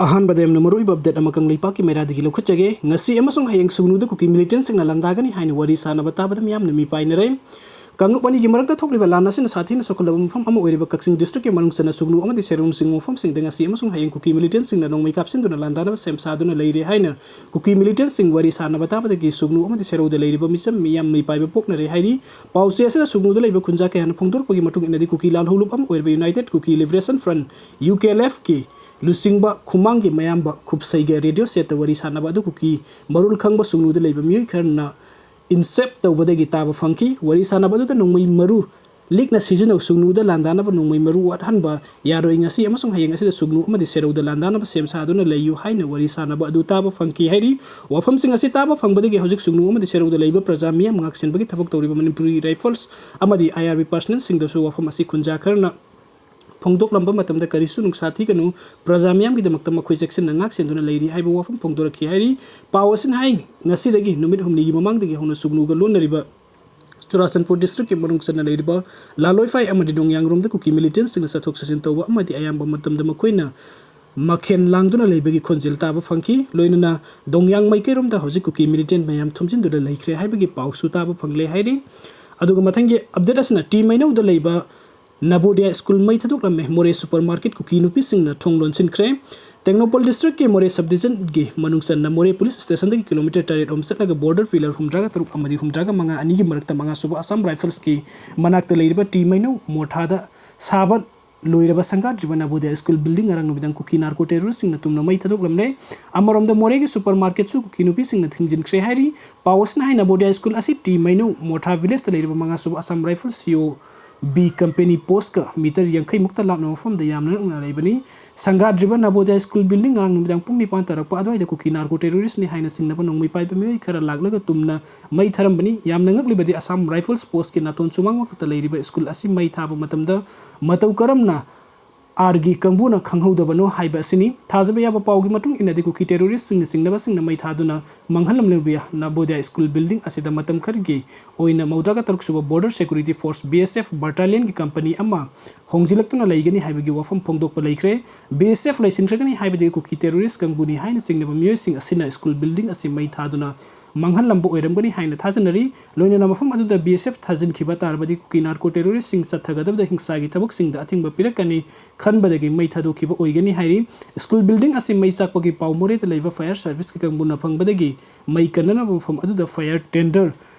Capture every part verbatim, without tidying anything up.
ꯑꯍꯥꯟꯕꯗ ꯌꯥꯝꯅ ꯃꯔꯨꯑꯣꯏꯕ update ꯑꯃ ꯀꯪꯂꯩꯄꯥꯛꯀꯤ ꯃꯩꯔꯥꯗꯒꯤ ꯂꯧꯈꯠꯆꯒꯦ꯫ ꯉꯁꯤ ꯑꯃꯁꯨꯡ ꯍꯌꯦꯡ ꯁꯨꯒꯅꯨꯗ ꯀꯨꯀꯤ militantꯁꯤꯡꯅ ꯂꯥꯟꯗꯥꯒꯅꯤ ꯍꯥꯏꯅ ꯋꯥꯔꯤ ꯁꯥꯟꯅꯕ ꯇꯥꯕꯗ ꯃꯤꯌꯥꯝꯅ ꯃꯤꯄꯥꯏꯅꯔꯦ꯫ ꯀꯥꯡꯂꯨꯞ ꯑꯅꯤꯒꯤ ꯃꯔꯛꯇ ꯊꯣꯛꯂꯤꯕ ꯂꯥꯟ ꯑꯁꯤꯅ ꯁꯥꯊꯤꯅ ꯁꯣꯛꯍꯜꯂꯕ ꯃꯐꯝ ꯑꯃ ꯑꯣꯏꯔꯤꯕ ꯀꯛꯆꯤꯡ districtꯀꯤ ꯃꯅꯨꯡ ꯆꯟꯅ ꯁꯨꯒꯅꯨ ꯑꯃꯗꯤ ꯁꯦꯔꯧꯅꯆꯤꯡꯕ ꯃꯐꯝꯁꯤꯡꯗ ꯉꯁꯤ ꯑꯃꯁꯨꯡ ꯍꯌꯦꯡ ꯀꯨꯀꯤ militantꯁꯤꯡꯅ ꯅꯣꯡꯃꯩ ꯀꯥꯞꯁꯤꯟꯗꯨꯅ ꯂꯥꯟꯗꯥꯅꯕ ꯁꯦꯝ ꯁꯥꯗꯨꯅ ꯂꯩꯔꯦ ꯍꯥꯏꯅ ꯀꯨꯀꯤ militantꯁꯤꯡ ꯋꯥꯔꯤ ꯁꯥꯟꯅꯕ ꯇꯥꯕꯗꯒꯤ ꯁꯨꯒꯅꯨ ꯑꯃꯗꯤ ꯁꯦꯔꯧꯗ ꯂꯩꯔꯤꯕ ꯃꯤꯆꯝ ꯃꯤꯌꯥꯝ ꯃꯤꯄꯥꯏꯕ ꯄꯣꯛꯅꯔꯦ ꯍꯥꯏꯔꯤ꯫ ꯄꯥꯎꯆꯦ ꯑꯁꯤꯗ ꯁꯨꯒꯅꯨꯗ ꯂꯩꯕ ꯈꯨꯟꯖꯥ ꯀꯌꯥꯅ ꯐꯣꯡꯗꯣꯔꯛꯄꯒꯤ ꯃꯇꯨꯡ ꯏꯟꯅꯗꯤ ꯀꯨꯀꯤ ꯂꯥꯜꯍꯧꯂꯨꯞ ꯑꯃ ꯑꯣꯏꯔꯤꯕ United Kuki Liberation Front, UKLFꯀꯤ ꯂꯨꯆꯤꯡꯕ ꯈꯨꯃꯥꯡꯒꯤ ꯃꯌꯥꯝꯕ ꯈꯨꯞꯁꯩꯒ radio setꯇ ꯋꯥꯔꯤ ꯁꯥꯟꯅꯕ ꯑꯗꯨ ꯀꯨꯀꯤ ꯃꯔꯣꯜ ꯈꯪꯕ ꯁꯨꯒꯅꯨꯗ ꯂꯩꯕ ꯃꯤꯑꯣꯏ ꯈꯔꯅ ꯏꯟꯁꯦꯞ ꯇꯧꯕꯗꯒꯤ ꯇꯥꯕ ꯐꯪꯈꯤ꯫ ꯋꯥꯔꯤ ꯁꯥꯟꯅꯕ ꯑꯗꯨꯗ ꯅꯣꯡꯃꯩ ꯃꯔꯨ ꯂꯤꯛꯅ ꯁꯤꯖꯤꯟꯅꯧ, ꯁꯨꯒꯅꯨꯗ ꯂꯥꯟꯗꯥꯅꯕ ꯅꯣꯡꯃꯩ ꯃꯔꯨ ꯋꯥꯠꯍꯟꯕ ꯌꯥꯔꯣꯏ꯫ ꯉꯁꯤ ꯑꯃꯁꯨꯡ ꯍꯌꯦꯡ ꯑꯁꯤꯗ ꯁꯨꯒꯅꯨ ꯑꯃꯗꯤ ꯁꯦꯔꯧꯗ ꯂꯥꯟꯗꯥꯅꯕ ꯁꯦꯝ ꯁꯥꯗꯨꯅ ꯂꯩꯌꯨ ꯍꯥꯏꯅ ꯋꯥꯔꯤ ꯁꯥꯟꯅꯕ ꯑꯗꯨ ꯇꯥꯕ ꯐꯪꯈꯤ ꯍꯥꯏꯔꯤ꯫ ꯋꯥꯐꯝꯁꯤꯡ ꯑꯁꯤ ꯇꯥꯕ ꯐꯪꯕꯗꯒꯤ ꯍꯧꯖꯤꯛ ꯁꯨꯒꯅꯨ ꯑꯃꯗꯤ ꯁꯦꯔꯧꯗ ꯂꯩꯕ ꯄ꯭ꯔꯖꯥ ꯃꯤꯌꯥꯝ ꯉꯥꯛꯁꯦꯟꯕꯒꯤ ꯊꯕꯛ ꯇꯧꯔꯤꯕ Manipuri Rifles ꯑꯃꯗꯤ IRB personnelꯁꯤꯡꯗꯁꯨ ꯋꯥꯐꯝ ꯑꯁꯤ ꯈꯨꯟꯖꯥ ꯈꯔꯅ ꯐꯣꯡꯗꯣꯛꯂꯝꯕ ꯃꯇꯝꯗ ꯀꯔꯤꯁꯨ ꯅꯨꯡꯁꯥ ꯊꯤꯒꯅꯨ, ꯄ꯭ꯔꯖꯥ ꯃꯤꯌꯥꯝꯒꯤꯗꯃꯛꯇ ꯃꯈꯣꯏ ꯆꯦꯛꯁꯤꯟꯅ ꯉꯥꯛ ꯁꯦꯟꯗꯨꯅ ꯂꯩꯔꯤ ꯍꯥꯏꯕ ꯋꯥꯐꯝ ꯐꯣꯡꯗꯣꯔꯛꯈꯤ ꯍꯥꯏꯔꯤ꯫ ꯄꯥꯎ ꯑꯁꯤꯅ ꯍꯥꯏ, ꯉꯁꯤꯗꯒꯤ ꯅꯨꯃꯤꯠ ꯍꯨꯝꯅꯤꯒꯤ ꯃꯃꯥꯡꯗꯒꯤ ꯍꯧꯅ ꯁꯨꯒꯅꯨꯒ ꯂꯣꯟꯅꯔꯤꯕ ꯆꯨꯔꯥꯆꯥꯟꯄꯨꯔ districtꯀꯤ ꯃꯅꯨꯡ ꯆꯟꯅ ꯂꯩꯔꯤꯕ ꯂꯥꯂꯣꯏꯐꯥꯏ ꯑꯃꯗꯤ ꯅꯣꯡꯌꯥꯡꯔꯣꯝꯗ ꯀꯨꯀꯤ militantꯁꯤꯡꯅ ꯆꯠꯊꯣꯛ ꯆꯠꯁꯤꯟ ꯇꯧꯕ ꯑꯃꯗꯤ ꯑꯌꯥꯝꯕ ꯃꯇꯝꯗ ꯃꯈꯣꯏꯅ ꯃꯈꯦꯟ ꯂꯥꯡꯗꯨꯅ ꯂꯩꯕꯒꯤ ꯈꯣꯟꯖꯦꯜ ꯇꯥꯕ ꯐꯪꯈꯤ꯫ ꯂꯣꯏꯅꯅ ꯗꯣꯡꯌꯥꯡ ꯃꯥꯏꯀꯩꯔꯣꯝꯗ ꯍꯧꯖꯤꯛ ꯀꯨꯀꯤ militant ꯃꯌꯥꯝ ꯊꯨꯝꯖꯤꯟꯗꯨꯅ ꯂꯩꯈ꯭ꯔꯦ ꯍꯥꯏꯕꯒꯤ ꯄꯥꯎꯁꯨ ꯇꯥꯕ ꯐꯪꯂꯦ ꯍꯥꯏꯔꯤ꯫ ꯑꯗꯨꯒ ꯃꯊꯪꯒꯤ update ꯑꯁꯤꯅ ꯇꯤ ꯃꯩꯅꯧꯗ ꯂꯩꯕ ꯅꯕꯣꯗꯤꯌꯥ ꯁ꯭ꯀꯨꯜ ꯃꯩ ꯊꯥꯗꯣꯛꯂꯝꯃꯦ꯫ ꯃꯣꯔꯦ supermarket ꯀꯨꯀꯤ ꯅꯨꯄꯤꯁꯤꯡꯅ ꯊꯣꯡ ꯂꯣꯟꯁꯤꯟꯈ꯭ꯔꯦ꯫ ꯇꯦꯡꯅꯧꯄꯜ districtꯀꯤ ꯃꯣꯔꯦ subdivisionꯒꯤ ꯃꯅꯨꯡ ꯆꯟꯅ ꯃꯣꯔꯦ police stationꯗꯒꯤ kilometre ꯇꯔꯦꯠ ꯔꯣꯝ ꯆꯠꯂꯒ border pillar ꯍꯨꯝꯗ꯭ꯔꯥꯒ ꯇꯔꯨꯛ ꯑꯃꯗꯤ ꯍꯨꯝꯗ꯭ꯔꯥꯒ ꯃꯉꯥ ꯑꯅꯤꯒꯤ ꯃꯔꯛꯇ ꯃꯉꯥ ꯁꯨꯕ Assam Riflesꯀꯤ ꯃꯅꯥꯛꯇ ꯂꯩꯔꯤꯕ ꯇꯤ ꯃꯩꯅꯧ ꯃꯣꯊꯥꯗ ꯁꯥꯕ ꯂꯣꯏꯔꯕ ꯁꯪꯒꯥꯗ꯭ꯔꯤꯕ ꯅꯕꯣꯗꯤꯌꯥ ꯁ꯭ꯀꯨꯜ building ꯉꯔꯥꯡ ꯅꯨꯃꯤꯗꯥꯡ ꯀꯨꯀꯤ narco terroristꯁꯤꯡꯅ ꯇꯨꯝꯅ ꯃꯩ ꯊꯥꯗꯣꯛꯂꯝꯂꯦ꯫ ꯑꯃꯔꯣꯝꯗ ꯃꯣꯔꯦꯒꯤ supermarketꯁꯨ ꯀꯨꯀꯤ ꯅꯨꯄꯤꯁꯤꯡꯅ ꯊꯤꯡꯖꯤꯟꯈ꯭ꯔꯦ ꯍꯥꯏꯔꯤ꯫ ꯄꯥꯎ ꯑꯁꯤꯅ ꯍꯥꯏ, ꯅꯕꯣꯗꯤꯌꯥ ꯁ꯭ꯀꯨꯜ ꯑꯁꯤ ꯇꯤ ꯃꯩꯅꯧ ꯃꯣꯊꯥ villageꯇ ꯂꯩꯔꯤꯕ ꯃꯉꯥ ꯁꯨꯕ Assam Rifles C O B company postꯀ meter ꯌꯥꯡꯈꯩ ꯃꯨꯛꯇ ꯂꯥꯞꯅ ꯃꯐꯝꯗ ꯌꯥꯝꯅ ꯅꯛꯅ ꯂꯩꯕꯅꯤ꯫ ꯁꯪꯒꯥꯗ꯭ꯔꯤꯕ ꯅꯕꯣꯗꯤꯌꯥ ꯁ꯭ꯀꯨꯜ building ꯉꯔꯥꯡ ꯅꯨꯃꯤꯗꯥꯡ ꯄꯨꯡ ꯅꯤꯄꯥꯟ ꯇꯥꯔꯛꯄ ꯑꯗꯨꯋꯥꯏꯗ ꯀꯨꯀꯤ narco terroristꯅꯤ ꯍꯥꯏꯅ ꯆꯤꯡꯅꯕ ꯅꯣꯡꯃꯩ ꯄꯥꯏꯕ ꯃꯤꯑꯣꯏ ꯈꯔ ꯂꯥꯛꯂꯒ ꯇꯨꯝꯅ ꯃꯩ ꯊꯥꯔꯝꯕꯅꯤ꯫ ꯌꯥꯝꯅ ꯉꯛꯂꯤꯕꯗꯤ Assam Rifles postꯀꯤ ꯅꯥꯇꯣꯟ ꯁꯨꯃꯥꯡ ꯃꯛꯇꯗ ꯂꯩꯔꯤꯕ ꯁ꯭ꯀꯨꯜ ꯑꯁꯤ ꯃꯩ ꯊꯥꯕ ꯃꯇꯝꯗ ꯃꯇꯧ ꯀꯔꯝꯅ ꯑꯥꯔꯒꯤ ꯀꯥꯡꯕꯨꯅ ꯈꯪꯍꯧꯗꯕꯅꯣ ꯍꯥꯏꯕ ꯑꯁꯤꯅꯤ꯫ ꯊꯥꯖꯕ ꯌꯥꯕ ꯄꯥꯎꯒꯤ ꯃꯇꯨꯡ ꯏꯟꯅꯗꯤ ꯀꯨꯀꯤ terroristꯁꯤꯡꯅ ꯆꯤꯡꯅꯕꯁꯤꯡꯅ ꯃꯩ ꯊꯥꯗꯨꯅ ꯃꯥꯡꯍꯜꯂꯝꯂꯤꯕ ꯅꯕꯣꯗꯤꯌꯥ school building ꯑꯁꯤꯗ ꯃꯇꯝ ꯈꯔꯒꯤ ꯑꯣꯏꯅ ꯃꯧꯗ꯭ꯔꯥꯒ ꯇꯔꯨꯛ ꯁꯨꯕ Border Security Force, B S F battalionꯒꯤ company ꯑꯃ ꯍꯣꯡꯖꯤꯜꯂꯛꯇꯨꯅ ꯂꯩꯒꯅꯤ ꯍꯥꯏꯕꯒꯤ ꯋꯥꯐꯝ ꯐꯣꯡꯗꯣꯛꯄ ꯂꯩꯈ꯭ꯔꯦ꯫ B S F ꯂꯩꯁꯤꯟꯈ꯭ꯔꯒꯅꯤ ꯍꯥꯏꯕꯗꯤ ꯀꯨꯀꯤ terrorist ꯀꯥꯡꯕꯨꯅꯤ ꯍꯥꯏꯅ ꯆꯤꯡꯅꯕ ꯃꯤꯑꯣꯏꯁꯤꯡ ꯑꯁꯤꯅ school building ꯑꯁꯤ ꯃꯩ ꯊꯥꯗꯨꯅ ꯃꯥꯡꯍꯜꯂꯝꯕ ꯑꯣꯏꯔꯝꯒꯅꯤ ꯍꯥꯏꯅ ꯊꯥꯖꯅꯔꯤ꯫ ꯂꯣꯏꯅꯅ ꯃꯐꯝ ꯑꯗꯨꯗ B S F ꯊꯥꯖꯤꯟꯈꯤꯕ ꯇꯥꯔꯕꯗꯤ ꯀꯨꯀꯤ narco terroristꯁꯤꯡ ꯆꯠꯊꯒꯗꯕꯗ ꯍꯤꯡꯁꯥꯒꯤ ꯊꯕꯛꯁꯤꯡꯗ ꯑꯊꯤꯡꯕ ꯄꯤꯔꯛꯀꯅꯤ ꯈꯟꯕꯗꯒꯤ ꯃꯩ ꯊꯥꯗꯣꯛꯈꯤꯕ ꯑꯣꯏꯒꯅꯤ ꯍꯥꯏꯔꯤ꯫ School building ꯑꯁꯤ ꯃꯩ ꯆꯥꯛꯄꯒꯤ ꯄꯥꯎ ꯃꯣꯔꯦꯗ ꯂꯩꯕ fire serviceꯀꯤ ꯀꯥꯡꯕꯨꯅ ꯐꯪꯕꯗꯒꯤ ꯃꯩ ꯀꯟꯅꯅꯕ ꯃꯐꯝ ꯑꯗꯨꯗ fire tender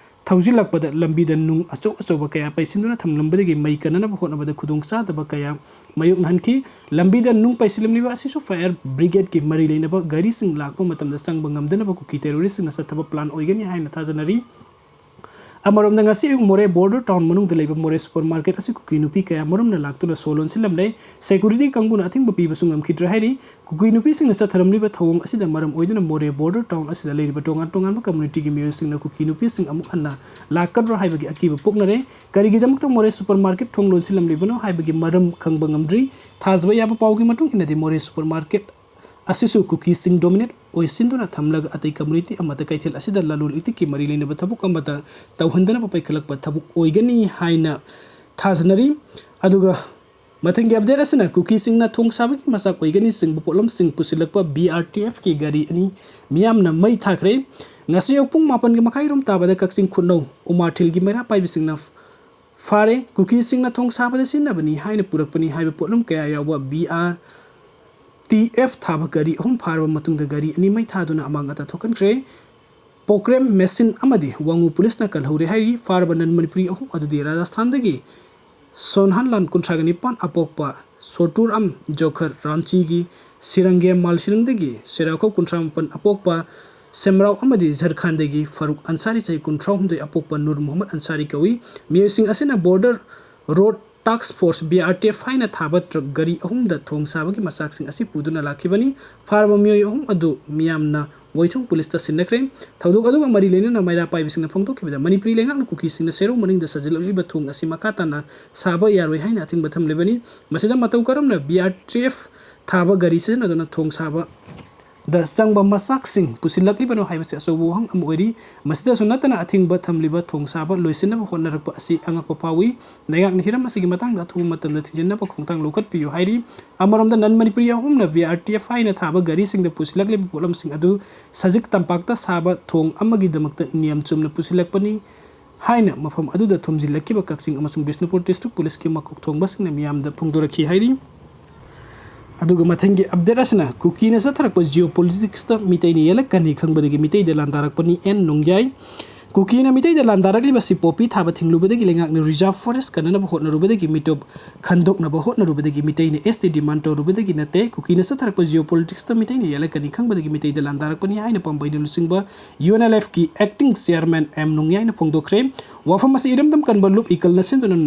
ꯊꯧꯖꯤꯜꯂꯛꯄꯗ ꯂꯝꯕꯤꯗ ꯅꯨꯡ ꯑꯆꯧ ꯑꯆꯧꯕ ꯀꯌꯥ ꯄꯩꯁꯤꯟꯗꯨꯅ ꯊꯝꯂꯝꯕꯗꯒꯤ ꯃꯩ ꯀꯟꯅꯅꯕ ꯍꯣꯠꯅꯕꯗ ꯈꯨꯗꯣꯡꯆꯥꯗꯕ ꯀꯌꯥ ꯃꯥꯌꯣꯛꯅꯍꯟꯈꯤ꯫ ꯂꯝꯕꯤꯗ ꯅꯨꯡ ꯄꯩꯁꯤꯜꯂꯝꯂꯤꯕ ꯑꯁꯤꯁꯨ fire brigadeꯀꯤ ꯃꯔꯤ ꯂꯩꯅꯕ ꯒꯥꯔꯤꯁꯤꯡ ꯂꯥꯛꯄ ꯃꯇꯝꯗ ꯆꯪꯕ ꯉꯝꯗꯅꯕ ꯀꯨꯀꯤ terroristꯁꯤꯡꯅ ꯆꯠꯊꯕ plan ꯑꯣꯏꯒꯅꯤ ꯍꯥꯏꯅ ꯊꯥꯖꯅꯔꯤ꯫ ꯑꯃꯔꯣꯝꯗ, ꯉꯁꯤ ꯑꯌꯨꯛ ꯃꯣꯔꯦ Border Town ꯃꯅꯨꯡꯗ ꯂꯩꯕ ꯃꯣꯔꯦ supermarket ꯑꯁꯤ ꯀꯨꯀꯤ ꯅꯨꯄꯤ ꯀꯌꯥ ꯃꯔꯨꯝꯅ ꯂꯥꯛꯇꯨꯅ ꯁꯣ ꯂꯣꯟꯁꯤꯜꯂꯝꯂꯦ꯫ Security ꯀꯥꯡꯕꯨꯅ ꯑꯊꯤꯡꯕ ꯄꯤꯕꯁꯨ ꯉꯝꯈꯤꯗ꯭ꯔꯦ ꯍꯥꯏꯔꯤ꯫ ꯀꯨꯀꯤ ꯅꯨꯄꯤꯁꯤꯡꯅ ꯆꯠꯊꯔꯝꯂꯤꯕ ꯊꯧꯑꯣꯡ ꯑꯁꯤꯗ ꯃꯔꯝ ꯑꯣꯏꯗꯨꯅ ꯃꯣꯔꯦ Border Town ꯑꯁꯤꯗ ꯂꯩꯔꯤꯕ ꯇꯣꯉꯥꯟ ꯇꯣꯉꯥꯟꯕ communityꯒꯤ ꯃꯤꯑꯣꯏꯁꯤꯡꯅ ꯀꯨꯀꯤ ꯅꯨꯄꯤꯁꯤꯡ ꯑꯃꯨꯛ ꯍꯟꯅ ꯂꯥꯛꯀꯗ꯭ꯔꯥ ꯍꯥꯏꯕꯒꯤ ꯑꯀꯤꯕ ꯄꯣꯛꯅꯔꯦ꯫ ꯀꯔꯤꯒꯤꯗꯃꯛꯇ ꯃꯣꯔꯦ supermarket ꯊꯣꯡ ꯂꯣꯟꯁꯤꯜꯂꯝꯂꯤꯕꯅꯣ ꯍꯥꯏꯕꯒꯤ ꯃꯔꯝ ꯈꯪꯕ ꯉꯝꯗ꯭ꯔꯤ꯫ ꯊꯥꯖꯕ ꯌꯥꯕ ꯄꯥꯎꯒꯤ ꯃꯇꯨꯡ ꯏꯟꯅꯗꯤ ꯃꯣꯔꯦ supermarket ꯑꯁꯤꯁꯨ ꯀꯨꯀꯤꯁꯤꯡ dominate ꯑꯣꯏꯁꯤꯟꯗꯨꯅ ꯊꯝꯂꯒ ꯑꯇꯩ community ꯑꯃꯠꯇ ꯀꯩꯊꯦꯜ ꯑꯁꯤꯗ ꯂꯂꯣꯟ ꯏꯇꯤꯛꯀꯤ ꯃꯔꯤ ꯂꯩꯅꯕ ꯊꯕꯛ ꯑꯃꯠꯇ ꯇꯧꯍꯟꯗꯅꯕ ꯄꯥꯏꯈꯠꯂꯛꯄ ꯊꯕꯛ ꯑꯣꯏꯒꯅꯤ ꯍꯥꯏꯅ ꯊꯥꯖꯅꯔꯤ꯫ ꯑꯗꯨꯒ ꯃꯊꯪꯒꯤ update ꯑꯁꯤꯅ ꯀꯨꯀꯤꯁꯤꯡꯅ ꯊꯣꯡ ꯁꯥꯕꯒꯤ ꯃꯆꯥꯛ ꯑꯣꯏꯒꯅꯤ ꯆꯤꯡꯕ ꯄꯣꯠꯂꯝꯁꯤꯡ ꯄꯨꯁꯤꯜꯂꯛꯄ B R T Fꯀꯤ ꯒꯥꯔꯤ ꯑꯅꯤ ꯃꯤꯌꯥꯝꯅ ꯃꯩ ꯊꯥꯈ꯭ꯔꯦ꯫ ꯉꯁꯤ ꯑꯌꯨꯛ ꯄꯨꯡ ꯃꯥꯄꯟꯒꯤ ꯃꯈꯥꯏꯔꯣꯝ ꯇꯥꯕꯗ ꯀꯛꯆꯤꯡ ꯈꯨꯠꯅꯧ ꯎꯃꯥꯊꯦꯜꯒꯤ ꯃꯩꯔꯥ ꯄꯥꯏꯕꯁꯤꯡꯅ ꯐꯥꯔꯦ꯫ ꯀꯨꯀꯤꯁꯤꯡꯅ ꯊꯣꯡ ꯁꯥꯕꯗ ꯁꯤꯖꯤꯟꯅꯕꯅꯤ ꯍꯥꯏꯅ ꯄꯨꯔꯛꯄꯅꯤ ꯍꯥꯏꯕ ꯄꯣꯠꯂꯝ ꯀꯌꯥ ꯌꯥꯎꯕ B R T F ꯊꯥꯕ ꯒꯥꯔꯤ ꯑꯍꯨꯝ ꯐꯥꯔꯕ ꯃꯇꯨꯡꯗ ꯒꯥꯔꯤ ꯑꯅꯤ ꯃꯩ ꯊꯥꯗꯨꯅ ꯑꯃꯥꯡ ꯑꯇꯥ ꯊꯣꯛꯍꯟꯈ꯭ꯔꯦ꯫ ꯄꯣꯀ꯭ꯔꯦꯝ ꯃꯦꯁꯤꯟ ꯑꯃꯗꯤ ꯋꯥꯉꯨ ꯄꯨꯂꯤꯁꯅ ꯀꯜꯍꯧꯔꯦ ꯍꯥꯏꯔꯤ꯫ ꯐꯥꯔꯕ non ꯃꯅꯤꯄꯨꯔꯤ ꯑꯍꯨꯝ ꯑꯗꯨꯗꯤ ꯔꯥꯖꯁꯊꯥꯟꯗꯒꯤ ꯁꯣꯟꯍꯥꯟ ꯂꯥꯟ ꯀꯨꯟꯊ꯭ꯔꯥꯒ ꯅꯤꯄꯥꯟ ꯑꯄꯣꯛꯄ ꯁꯣꯇꯨꯔ ꯑꯝ ꯖꯣꯈꯔ ꯔꯥꯟꯆꯤꯒꯤ ꯁꯤꯔꯪꯒꯦꯝ ꯃꯥꯜꯁꯤꯔꯪꯗꯒꯤ ꯁꯦꯔꯥꯈꯧ ꯀꯨꯟꯊ꯭ꯔꯥ ꯃꯥꯄꯟ ꯑꯄꯣꯛꯄ ꯁꯦꯝꯔꯥꯎ ꯑꯃꯗꯤ ꯖꯔꯈꯥꯟꯗꯒꯤ ꯐꯥꯔꯨꯛ ꯑꯟꯁꯥꯔꯤ ꯆꯍꯤ ꯀꯨꯟꯊ꯭ꯔꯥ ꯍꯨꯝꯗꯣꯏ ꯑꯄꯣꯛꯄ ꯅꯨꯔ ꯃꯨꯍꯝꯃꯗ ꯑꯟꯁꯥꯔꯤ ꯀꯧꯏ꯫ ꯃꯤꯑꯣꯏꯁꯤꯡ ꯑꯁꯤꯅ border road ꯇꯥꯛꯁ force, B R T F ꯍꯥꯏꯅ ꯊꯥꯕ ꯇ꯭ꯔꯛ ꯒꯥꯔꯤ ꯑꯍꯨꯝꯗ ꯊꯣꯡ ꯁꯥꯕꯒꯤ ꯃꯆꯥꯛꯁꯤꯡ ꯑꯁꯤ ꯄꯨꯗꯨꯅ ꯂꯥꯛꯈꯤꯕꯅꯤ꯫ ꯐꯥꯔꯕ ꯃꯤꯑꯣꯏ ꯑꯍꯨꯝ ꯑꯗꯨ ꯃꯤꯌꯥꯝꯅ ꯋꯥꯏꯊꯣꯡ ꯄꯨꯂꯤꯁꯇ ꯁꯤꯟꯅꯈ꯭ꯔꯦ꯫ ꯊꯧꯗꯣꯛ ꯑꯗꯨꯒ ꯃꯔꯤ ꯂꯩꯅꯅ ꯃꯩꯔꯥ ꯄꯥꯏꯕꯁꯤꯡꯅ ꯐꯣꯡꯗꯣꯛꯈꯤꯕꯗ, ꯃꯅꯤꯄꯨꯔꯤ ꯂꯩꯉꯥꯛꯅ ꯀꯨꯀꯤꯁꯤꯡꯅ ꯁꯦꯔꯧ ꯃꯅꯤꯡꯗ ꯁꯥꯖꯤꯜꯂꯛꯂꯤꯕ ꯊꯣꯡ ꯑꯁꯤ ꯃꯈꯥ ꯇꯥꯅ ꯁꯥꯕ ꯌꯥꯔꯣꯏ ꯍꯥꯏꯅ ꯑꯊꯤꯡꯕ ꯊꯝꯂꯤꯕꯅꯤ꯫ ꯃꯁꯤꯗ ꯃꯇꯧ ꯀꯔꯝꯅ ꯕꯤ ꯑꯥꯔ ꯇꯤ ꯑꯦꯐ ꯊꯥꯕ ꯒꯥꯔꯤ ꯁꯤꯖꯤꯟꯅꯗꯨꯅ ꯊꯣꯡ ꯁꯥꯕ ꯗ ꯆꯪꯕ ꯃꯆꯥꯛꯁꯤꯡ ꯄꯨꯁꯤꯜꯂꯛꯂꯤꯕꯅꯣ ꯍꯥꯏꯕꯁꯤ ꯑꯆꯧꯕ ꯋꯥꯍꯪ ꯑꯃ ꯑꯣꯏꯔꯤ꯫ ꯃꯁꯤꯗꯁꯨ ꯅꯠꯇꯅ, ꯑꯊꯤꯡꯕ ꯊꯝꯂꯤꯕ ꯊꯣꯡ ꯁꯥꯕ ꯂꯣꯏꯁꯤꯟꯅꯕ ꯍꯣꯠꯅꯔꯛꯄ ꯑꯁꯤ ꯑꯉꯛꯄ ꯐꯥꯎꯏ꯫ ꯂꯩꯉꯥꯛꯅ ꯍꯤꯔꯝ ꯑꯁꯤꯒꯤ ꯃꯇꯥꯡꯗ ꯑꯊꯨꯕ ꯃꯇꯝꯗ ꯊꯤꯖꯤꯟꯅꯕ ꯈꯣꯡꯊꯥꯡ ꯂꯧꯈꯠꯄꯤꯌꯨ ꯍꯥꯏꯔꯤ꯫ ꯑꯃꯔꯣꯝꯗ, ꯅꯟ ꯃꯅꯤꯄꯨꯔꯤ ꯑꯍꯨꯝꯅ ꯚꯤ ꯑꯥꯔ ꯇꯤ ꯑꯦꯐ ꯍꯥꯏꯅ ꯊꯥꯕ ꯒꯥꯔꯤꯁꯤꯡꯗ ꯄꯨꯁꯤꯜꯂꯛꯂꯤꯕ ꯄꯣꯠꯂꯝꯁꯤꯡ ꯑꯗꯨ ꯁꯖꯤꯛ ꯇꯝꯄꯥꯛꯇ ꯁꯥꯕ ꯊꯣꯡ ꯑꯃꯒꯤꯗꯃꯛꯇ ꯅꯤꯌꯝ ꯆꯨꯝꯅ ꯄꯨꯁꯤꯜꯂꯛꯄꯅꯤ ꯍꯥꯏꯅ ꯃꯐꯝ ꯑꯗꯨꯗ ꯊꯣꯝꯖꯤꯜꯂꯛꯈꯤꯕ ꯀꯛꯆꯤꯡ ꯑꯃꯁꯨꯡ ꯕꯤꯁꯅꯨꯄꯨꯔ ꯗꯤꯁꯇ꯭ꯔꯤꯛ ꯄꯨꯂꯤꯁꯀꯤ ꯃꯀꯣꯛ ꯊꯣꯡꯕꯁꯤꯡꯅ ꯃꯤꯌꯥꯝꯗ ꯐꯣꯡꯗꯣꯔꯛꯈꯤ ꯍꯥꯏꯔꯤ꯫ ꯑꯗꯨꯒ ꯃꯊꯪꯒꯤ ꯑꯞꯗꯦꯠ ꯑꯁꯤꯅ, ꯀꯨꯀꯤꯅ ꯆꯠꯊꯔꯛꯄ ꯖꯤꯑꯣ ꯄꯣꯂꯤꯇꯤꯛꯁꯇ ꯃꯤꯇꯩꯅ ꯌꯦꯜꯂꯛꯀꯅꯤ ꯈꯪꯕꯗꯒꯤ ꯃꯤꯇꯩꯗ ꯂꯥꯟꯗꯥꯔꯛꯄꯅꯤ, ꯑꯦꯟ ꯅꯣꯡꯌꯥꯏ꯫ ꯀꯨꯀꯤꯅ ꯃꯤꯇꯩꯗ ꯂꯥꯟꯗꯥꯔꯛꯂꯤꯕꯁꯤ ꯄꯣꯄꯤ ꯊꯥꯕ ꯊꯤꯡꯂꯨꯕꯗꯒꯤ, ꯂꯩꯉꯥꯛꯅ ꯔꯤꯖꯥꯔꯚ ꯐꯣꯔꯦꯁ ꯀꯟꯅꯅꯕ ꯍꯣꯠꯅꯔꯨꯕꯗꯒꯤ, ꯃꯤꯇꯣꯞ ꯈꯟꯗꯣꯛꯅꯕ ꯍꯣꯠꯅꯔꯨꯕꯗꯒꯤ, ꯃꯤꯇꯩꯅ ꯑꯦꯁ ꯇꯤ ꯗꯤꯃꯥꯟ ꯇꯧꯔꯨꯕꯗꯒꯤ ꯅꯠꯇꯦ꯫ ꯀꯨꯀꯤꯅ ꯆꯠꯊꯔꯛꯄ ꯖꯤꯑꯣ ꯄꯣꯂꯤꯇꯤꯛꯁꯇ ꯃꯤꯇꯩꯅ ꯌꯦꯜꯂꯛꯀꯅꯤ ꯈꯪꯕꯗꯒꯤ ꯃꯤꯇꯩꯗ ꯂꯥꯟꯗꯥꯔꯛꯄꯅꯤ ꯍꯥꯏꯅ ꯄꯥꯝꯕꯩꯅ ꯂꯨꯆꯤꯡꯕ ꯌꯨ ꯑꯦꯟ ꯑꯦꯜ ꯑꯦꯐꯀꯤ ꯑꯦꯛꯇꯤꯡ ꯆꯤꯌꯥꯔꯃꯦꯟ ꯑꯦꯝ ꯅꯣꯡꯌꯥꯏꯅ ꯐꯣꯡꯗꯣꯛꯈ꯭ꯔꯦ꯫ ꯋꯥꯐꯝ ꯑꯁꯤ ꯏꯔꯝꯗꯝ ꯀꯟꯕ ꯂꯨꯞ ꯏꯀꯜꯅ ꯁꯤꯟꯗꯨꯅ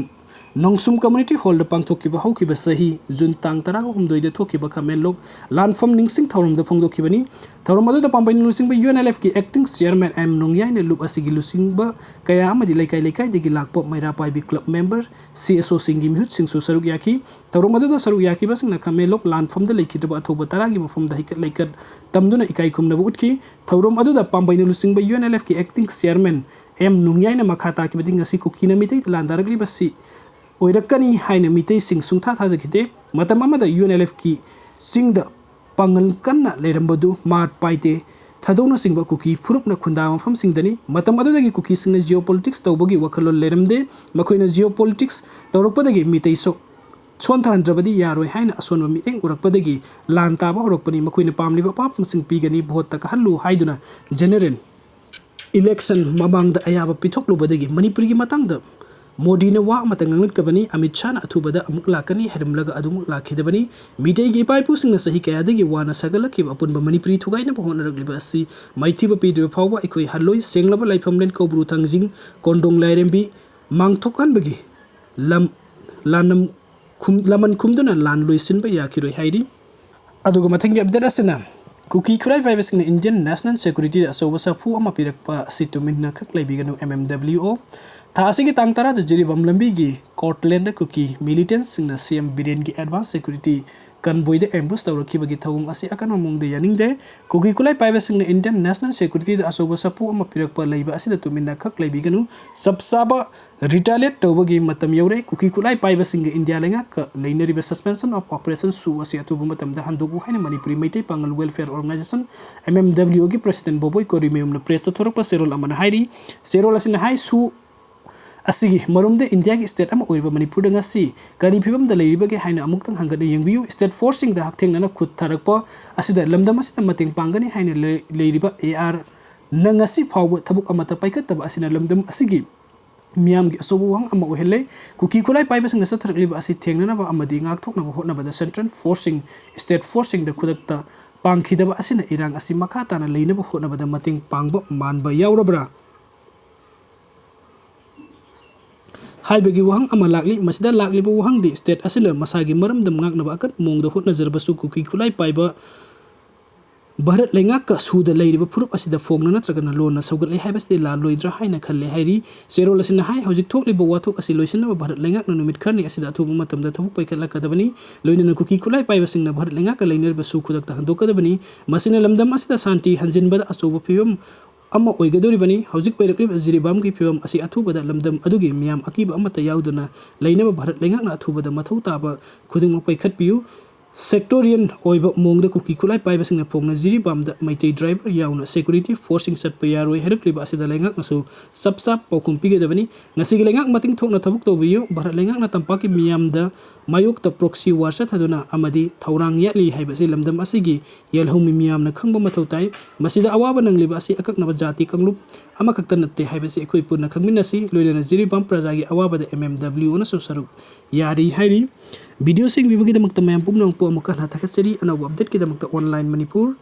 ꯅꯣꯡꯁꯨꯝ ꯀꯝꯃ꯭ꯌꯨꯅꯤꯇꯤ ꯍꯣꯜꯗ ꯄꯥꯡꯊꯣꯛꯈꯤꯕ ꯍꯧꯈꯤꯕ ꯆꯍꯤ ꯖꯨꯟ ꯇꯥꯡ ꯇꯔꯥꯍꯨꯝꯗꯣꯏꯗ ꯊꯣꯛꯈꯤꯕ ꯈꯥꯃꯦꯟꯂꯣꯛ ꯂꯥꯟꯐꯝ ꯅꯤꯡꯁꯤꯡ ꯊꯧꯔꯝꯗ ꯐꯣꯡꯗꯣꯛꯈꯤꯕꯅꯤ꯫ ꯊꯧꯔꯝ ꯑꯗꯨꯗ ꯄꯥꯝꯕꯩꯅ ꯂꯨꯆꯤꯡꯕ ꯌꯨ ꯑꯦꯟ ꯑꯦꯜ ꯑꯦꯐꯀꯤ ꯑꯦꯛꯇꯤꯡ ꯆꯤꯌꯥꯔꯃꯦꯟ ꯑꯦꯝ ꯅꯣꯡꯌꯥꯏꯅ ꯂꯨꯞ ꯑꯁꯤꯒꯤ ꯂꯨꯆꯤꯡꯕ ꯀꯌꯥ ꯑꯃꯗꯤ ꯂꯩꯀꯥꯏ ꯂꯩꯀꯥꯏꯗꯒꯤ ꯂꯥꯛꯄ ꯃꯩꯔꯥ ꯄꯥꯏꯕꯤ ꯀ꯭ꯂꯕ ꯃꯦꯝꯕꯔ, ꯁꯤ ꯑꯦꯁ ꯑꯣꯁꯤꯡꯒꯤ ꯃꯤꯍꯨꯠꯁꯤꯡꯁꯨ ꯁꯔꯨꯛ ꯌꯥꯈꯤ꯫ ꯊꯧꯔꯝ ꯑꯗꯨꯗ ꯁꯔꯨꯛ ꯌꯥꯈꯤꯕꯁꯤꯡꯅ ꯈꯥꯃꯦꯟꯂꯣꯛ ꯂꯥꯟꯐꯝꯗ ꯂꯩꯈꯤꯗ꯭ꯔꯕ ꯑꯊꯧꯕ ꯇꯔꯥꯒꯤ ꯃꯐꯝꯗ ꯍꯩꯀꯠ ꯂꯩꯀꯠ ꯇꯝꯗꯨꯅ ꯏꯀꯥꯏ ꯈꯨꯝꯅꯕ ꯎꯠꯈꯤ꯫ ꯊꯧꯔꯝ ꯑꯗꯨꯗ ꯄꯥꯝꯕꯩꯅ ꯂꯨꯆꯤꯡꯕ ꯌꯨ ꯑꯦꯟ ꯑꯦꯜ ꯑꯦꯐꯀꯤ ꯑꯦꯛꯇꯤꯡ ꯆꯤꯌꯥꯔꯃꯦꯟ ꯑꯦꯝ ꯅꯣꯡꯌꯥꯏꯅ ꯃꯈꯥ ꯇꯥꯈꯤꯕꯗꯤ, ꯉꯁꯤ ꯀꯨꯀꯤꯅ ꯃꯤꯇꯩꯗ ꯂꯥꯟꯗꯥꯔꯛꯂꯤꯕꯁꯤ ꯑꯣꯏꯔꯛꯀꯅꯤ ꯍꯥꯏꯅ ꯃꯤꯇꯩꯁꯤꯡ ꯁꯨꯡꯊꯥ ꯊꯥꯖꯈꯤꯗꯦ꯫ ꯃꯇꯝ ꯑꯃꯗ ꯌꯨ ꯑꯦꯟ ꯑꯦꯜ ꯑꯦꯐꯀꯤ ꯆꯤꯡꯗ ꯄꯥꯡꯒꯜ ꯀꯟꯅ ꯂꯩꯔꯝꯕꯗꯨ ꯃꯥꯠ ꯄꯥꯏꯗꯦ꯫ ꯊꯥꯗꯣꯛꯅꯆꯤꯡꯕ ꯀꯨꯀꯤ ꯐꯨꯔꯨꯞꯅ ꯈꯨꯟꯗꯥ ꯃꯐꯝꯁꯤꯡꯗꯅꯤ꯫ ꯃꯇꯝ ꯑꯗꯨꯗꯒꯤ ꯀꯨꯀꯤꯁꯤꯡꯅ ꯖꯤꯑꯣ ꯄꯣꯂꯤꯇꯤꯛꯁ ꯇꯧꯕꯒꯤ ꯋꯥꯈꯜꯂꯣꯟ ꯂꯩꯔꯝꯗꯦ꯫ ꯃꯈꯣꯏꯅ ꯖꯤꯑꯣ ꯄꯣꯂꯤꯇꯤꯛꯁ ꯇꯧꯔꯛꯄꯗꯒꯤ ꯃꯤꯇꯩ ꯁꯣꯛ ꯁꯣꯟꯊꯍꯟꯗ꯭ꯔꯕꯗꯤ ꯌꯥꯔꯣꯏ ꯍꯥꯏꯅ ꯑꯁꯣꯟꯕ ꯃꯤꯠꯌꯦꯡ ꯎꯔꯛꯄꯗꯒꯤ ꯂꯥꯟ ꯇꯥꯕ ꯍꯧꯔꯛꯄꯅꯤ꯫ ꯃꯈꯣꯏꯅ ꯄꯥꯝꯂꯤꯕ ꯑꯄꯥꯝꯕꯁꯤꯡ ꯄꯤꯒꯅꯤ, ꯚꯣꯠꯇ ꯀꯥꯍꯜꯂꯨ ꯍꯥꯏꯗꯨꯅ ꯖꯦꯅꯦꯔꯦꯜ ꯏꯂꯦꯛꯁꯟ ꯃꯃꯥꯡꯗ ꯑꯌꯥꯕ ꯄꯤꯊꯣꯛꯂꯨꯕꯗꯒꯤ ꯃꯅꯤꯄꯨꯔꯒꯤ ꯃꯇꯥꯡꯗ ꯃꯣꯗꯤꯅ ꯋꯥ ꯑꯃꯠꯇ ꯉꯥꯡꯂꯛꯇꯕꯅꯤ꯫ ꯑꯃꯤꯠ ꯁꯥꯍꯅ ꯑꯊꯨꯕꯗ ꯑꯃꯨꯛ ꯂꯥꯛꯀꯅꯤ ꯍꯥꯏꯔꯝꯂꯒ ꯑꯗꯨꯃꯛ ꯂꯥꯛꯈꯤꯗꯕꯅꯤ꯫ ꯃꯤꯇꯩꯒꯤ ꯏꯄꯥ ꯏꯄꯨꯁꯤꯡꯅ ꯆꯍꯤ ꯀꯌꯥꯗꯒꯤ ꯋꯥꯅ ꯁꯥꯒꯠꯂꯛꯈꯤꯕ ꯑꯄꯨꯟꯕ ꯃꯅꯤꯄꯨꯔꯤ ꯊꯨꯒꯥꯏꯅꯕ ꯍꯣꯠꯅꯔꯛꯂꯤꯕ ꯑꯁꯤ ꯃꯥꯏꯊꯤꯕ ꯄꯤꯗ꯭ꯔꯤꯕ ꯐꯥꯎꯕ ꯑꯩꯈꯣꯏ ꯍꯜꯂꯣꯏ꯫ ꯁꯦꯡꯂꯕ ꯂꯥꯏꯐꯝꯂꯦꯟ ꯀꯧꯕ꯭ꯔꯨ ꯊꯥꯡꯖꯤꯡ ꯀꯣꯟꯗꯣꯡ ꯂꯥꯏꯔꯦꯝꯕꯤ ꯃꯥꯡꯊꯣꯛꯍꯟꯕꯒꯤ ꯂꯝ ꯂꯥꯟꯅꯝ ꯈꯨꯝ-, ꯂꯃꯟ ꯈꯨꯝꯗꯨꯅ ꯂꯥꯟ ꯂꯣꯏꯁꯤꯟꯕ ꯌꯥꯈꯤꯔꯣꯏ ꯍꯥꯏꯔꯤ꯫ ꯑꯗꯨꯒ ꯃꯊꯪꯒꯤ update ꯑꯁꯤꯅ ꯀꯨꯀꯤ ꯈꯨꯠꯂꯥꯏ ꯄꯥꯏꯕꯁꯤꯡꯅ Indian National Securityꯗ ꯑꯆꯧꯕ ꯁꯥꯐꯨ ꯑꯃ ꯄꯤꯔꯛꯄ ꯑꯁꯤ ꯇꯨꯃꯤꯟꯅ ꯈꯛ ꯂꯩꯕꯤꯒꯅꯨ, M M W O꯫ ꯊꯥ ꯑꯁꯤꯒꯤ ꯇꯥꯡ ꯇꯔꯥꯗ ꯖꯤꯔꯤꯕꯥꯝ ꯂꯝꯕꯤꯒꯤ Cortlandꯗ ꯀꯨꯀꯤ militantꯁꯤꯡꯅ C M ꯕꯤꯔꯦꯟꯒꯤ advance security convoyꯗ ambush ꯇꯧꯔꯛꯈꯤꯕꯒꯤ ꯊꯧꯑꯣꯡ ꯑꯁꯤ ꯑꯀꯟꯕ ꯃꯑꯣꯡꯗ ꯌꯥꯅꯤꯡꯗꯦ꯫ ꯀꯨꯀꯤ ꯈꯨꯠꯂꯥꯏ ꯄꯥꯏꯕꯁꯤꯡꯅ Indian National Securityꯗ ꯑꯆꯧꯕ ꯁꯥꯐꯨ ꯑꯃ ꯄꯤꯔꯛꯄ ꯂꯩꯕ ꯑꯁꯤꯗ ꯇꯨꯃꯤꯟꯅ ꯈꯛ ꯂꯩꯕꯤꯒꯅꯨ꯫ ꯆꯞ ꯆꯥꯕ retaliate ꯇꯧꯕꯒꯤ ꯃꯇꯝ ꯌꯧꯔꯦ꯫ ꯀꯨꯀꯤ ꯈꯨꯠꯂꯥꯏ ꯄꯥꯏꯕꯁꯤꯡꯒ ꯏꯟꯗꯤꯌꯥ ꯂꯩꯉꯥꯛꯀ ꯂꯩꯅꯔꯤꯕ suspension of operation ꯁꯨ ꯑꯁꯤ ꯑꯊꯨꯕ ꯃꯇꯝꯗ ꯍꯟꯗꯣꯛꯎ ꯍꯥꯏꯅ ꯃꯅꯤꯄꯨꯔꯤ ꯃꯩꯇꯩ ꯄꯥꯉꯜ welfare organization, M M W Oꯒꯤ president ꯕꯣꯕꯣꯏ ꯀꯣꯔꯤꯃꯌꯨꯝꯅ pressꯇ ꯊꯣꯔꯛꯄ ꯆꯦꯔꯣꯜ ꯑꯃꯅ ꯍꯥꯏꯔꯤ꯫ ꯆꯦꯔꯣꯜ ꯑꯁꯤꯅ ꯍꯥꯏ, ꯁꯨ ꯑꯁꯤꯒꯤ ꯃꯔꯨꯝꯗ ꯏꯟꯗꯤꯌꯥꯒꯤ state ꯑꯃ ꯑꯣꯏꯔꯤꯕ ꯃꯅꯤꯄꯨꯔꯗ ꯉꯁꯤ ꯀꯔꯤ ꯐꯤꯕꯝꯗ ꯂꯩꯔꯤꯕꯒꯦ ꯍꯥꯏꯅ ꯑꯃꯨꯛꯇꯪ ꯍꯟꯒꯠꯅ ꯌꯦꯡꯕꯤꯌꯨ꯫ State forceꯁꯤꯡꯗ ꯍꯛꯊꯦꯡꯅꯅ ꯈꯨꯠ ꯊꯥꯔꯛꯄ ꯑꯁꯤꯗ ꯂꯝꯗꯝ ꯑꯁꯤꯗ ꯃꯇꯦꯡ ꯄꯥꯡꯒꯅꯤ ꯍꯥꯏꯅ ꯂꯩ-, ꯂꯩꯔꯤꯕ A R ꯅ ꯉꯁꯤ ꯐꯥꯎꯕ ꯊꯕꯛ ꯑꯃꯠꯇ ꯄꯥꯏꯈꯠꯇꯕ ꯑꯁꯤꯅ ꯂꯝꯗꯝ ꯑꯁꯤꯒꯤ ꯃꯤꯌꯥꯝꯒꯤ ꯑꯆꯧꯕ ꯋꯥꯍꯪ ꯑꯃ ꯑꯣꯏꯍꯜꯂꯦ꯫ ꯀꯨꯀꯤ ꯈꯨꯠꯂꯥꯏ ꯄꯥꯏꯕꯁꯤꯡꯅ ꯆꯠꯊꯔꯛꯂꯤꯕ ꯑꯁꯤ ꯊꯦꯡꯅꯅꯕ ꯑꯃꯗꯤ ꯉꯥꯛꯊꯣꯛꯅꯕ ꯍꯣꯠꯅꯕꯗ central forceꯁꯤꯡ, state forceꯁꯤꯡꯗ ꯈꯨꯗꯛꯇ ꯄꯥꯡꯈꯤꯗꯕ ꯑꯁꯤꯅ ꯏꯔꯥꯡ ꯑꯁꯤ ꯃꯈꯥ ꯇꯥꯅ ꯂꯩꯅꯕ ꯍꯣꯠꯅꯕꯗ ꯃꯇꯦꯡ ꯄꯥꯡꯕ ꯃꯥꯟꯕ ꯌꯥꯎꯔꯕ꯭ꯔꯥ ꯍꯥꯏꯕꯒꯤ ꯋꯥꯍꯪ ꯑꯃ ꯂꯥꯛꯂꯤ꯫ ꯃꯁꯤꯗ ꯂꯥꯛꯂꯤꯕ ꯋꯥꯍꯪꯗꯤ, state ꯑꯁꯤꯅ ꯃꯁꯥꯒꯤ ꯃꯔꯝꯗꯝ ꯉꯥꯛꯅꯕ ꯑꯀꯟꯕ ꯃꯑꯣꯡꯗ ꯍꯣꯠꯅꯖꯔꯕꯁꯨ ꯀꯨꯀꯤ ꯈꯨꯠꯂꯥꯏ ꯄꯥꯏꯕ ꯚꯥꯔꯠ ꯂꯩꯉꯥꯛꯀ ꯁꯨꯗ ꯂꯩꯔꯤꯕ ꯐꯨꯔꯨꯞ ꯑꯁꯤꯗ ꯐꯣꯡꯅ ꯅꯠꯇ꯭ꯔꯒꯅ ꯂꯣꯟꯅ ꯁꯧꯒꯠꯂꯦ ꯍꯥꯏꯕꯁꯤꯗꯤ ꯂꯥꯜꯂꯣꯏꯗ꯭ꯔꯥ ꯍꯥꯏꯅ ꯈꯜꯂꯦ ꯍꯥꯏꯔꯤ꯫ ꯆꯦꯔꯣꯜ ꯑꯁꯤꯅ ꯍꯥꯏ, ꯍꯧꯖꯤꯛ ꯊꯣꯛꯂꯤꯕ ꯋꯥꯊꯣꯛ ꯑꯁꯤ ꯂꯣꯏꯁꯤꯟꯅꯕ ꯚꯥꯔꯠ ꯂꯩꯉꯥꯛꯅ ꯅꯨꯃꯤꯠ ꯈꯔꯅꯤ ꯑꯁꯤꯗ ꯑꯊꯨꯕ ꯃꯇꯝꯗ ꯊꯕꯛ ꯄꯥꯏꯈꯠꯂꯛꯀꯗꯕꯅꯤ꯫ ꯂꯣꯏꯅꯅ ꯀꯨꯀꯤ ꯈꯨꯠꯂꯥꯏ ꯄꯥꯏꯕꯁꯤꯡꯅ ꯚꯥꯔꯠ ꯂꯩꯉꯥꯛꯀ ꯂꯩꯅꯔꯤꯕꯁꯨ ꯈꯨꯗꯛꯇ ꯍꯟꯗꯣꯛꯀꯗꯕꯅꯤ꯫ ꯃꯁꯤꯅ ꯂꯝꯗꯝ ꯑꯁꯤꯗ ꯁꯥꯟꯇꯤ ꯍꯟꯖꯤꯟꯕꯗ ꯑꯆꯧꯕ ꯐꯤꯕꯝ ꯑꯃ ꯑꯣꯏꯒꯗꯧꯔꯤꯕꯅꯤ꯫ ꯍꯧꯖꯤꯛ ꯑꯣꯏꯔꯛꯂꯤꯕ ꯖꯤꯔꯤꯕꯥꯝꯒꯤ ꯐꯤꯕꯝ ꯑꯁꯤ ꯑꯊꯨꯕꯗ ꯂꯝꯗꯝ ꯑꯗꯨꯒꯤ ꯃꯤꯌꯥꯝ ꯑꯀꯤꯕ ꯑꯃꯠꯇ ꯌꯥꯎꯗꯅ ꯂꯩꯅꯕ ꯚꯥꯔꯠ ꯂꯩꯉꯥꯛꯅ ꯑꯊꯨꯕꯗ ꯃꯊꯧ ꯇꯥꯕ ꯈꯨꯗꯤꯡꯃꯛ ꯄꯥꯏꯈꯠꯄꯤꯌꯨ꯫ Sectorial ꯑꯣꯏꯕ ꯃꯑꯣꯡꯗ ꯀꯨꯀꯤ ꯈꯨꯠꯂꯥꯏ ꯄꯥꯏꯕꯁꯤꯡꯅ ꯐꯣꯡꯅ ꯖꯤꯔꯤꯕꯥꯝꯗ ꯃꯩꯇꯩ driver ꯌꯥꯎꯅ security forceꯁꯤꯡ ꯆꯠꯄ ꯌꯥꯔꯣꯏ ꯍꯥꯏꯔꯛꯂꯤꯕ ꯑꯁꯤꯗ ꯂꯩꯉꯥꯛꯅꯁꯨ ꯆꯞ ꯆꯥꯕ ꯄꯥꯎꯈꯨꯝ ꯄꯤꯒꯗꯕꯅꯤ꯫ ꯉꯁꯤꯒꯤ ꯂꯩꯉꯥꯛ ꯃꯇꯤꯡ ꯊꯣꯛꯅ ꯊꯕꯛ ꯇꯧꯕꯤꯌꯨ꯫ ꯚꯥꯔꯠ ꯂꯩꯉꯥꯛꯅ ꯇꯝꯄꯥꯛꯀꯤ ꯃꯤꯌꯥꯝꯗ ꯃꯥꯌꯣꯛꯇ proxy war ꯆꯠꯊꯗꯨꯅ ꯑꯃꯗꯤ ꯊꯧꯔꯥꯡ ꯌꯥꯠꯂꯤ ꯍꯥꯏꯕꯁꯤ ꯂꯝꯗꯝ ꯑꯁꯤꯒꯤ ꯌꯦꯜꯍꯧꯃꯤ ꯃꯤꯌꯥꯝꯅ ꯈꯪꯕ ꯃꯊꯧ ꯇꯥꯏ꯫ ꯃꯁꯤꯗ ꯑꯋꯥꯕ ꯅꯪꯂꯤꯕ ꯑꯁꯤ ꯑꯀꯛꯅꯕ ꯖꯥꯇꯤ ꯀꯥꯡꯂꯨꯞ ꯑꯃꯈꯛꯇ ꯅꯠꯇꯦ ꯍꯥꯏꯕꯁꯤ ꯑꯩꯈꯣꯏ ꯄꯨꯟꯅ ꯈꯪꯃꯤꯟꯅꯁꯤ꯫ ꯂꯣꯏꯅꯅ ꯖꯤꯔꯤꯕꯥꯝ ꯄ꯭ꯔꯖꯥꯒꯤ ꯑꯋꯥꯕꯗ M M W ꯑꯣꯅꯁꯨ ꯁꯔꯨꯛ ꯌꯥꯔꯤ ꯍꯥꯏꯔꯤ꯫ Video ꯁꯤ ꯌꯦꯡꯕꯤꯕꯒꯤꯗꯃꯛꯇ ꯃꯌꯥꯝ ꯄꯨꯝꯅꯃꯛꯄꯨ ꯑꯃꯨꯛꯀ ꯍꯟꯅ ꯊꯥꯒꯠꯆꯔꯤ꯫ ꯑꯅꯧꯕ update ꯀꯤꯗꯃꯛꯇ Online Manipur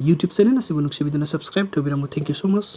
YouTube channel ꯑꯁꯤꯕꯨ ꯅꯨꯡꯁꯤꯕꯤꯗꯨꯅ subscribe ꯇꯧꯕꯤꯔꯝꯃꯨ꯫ Thank you so much꯫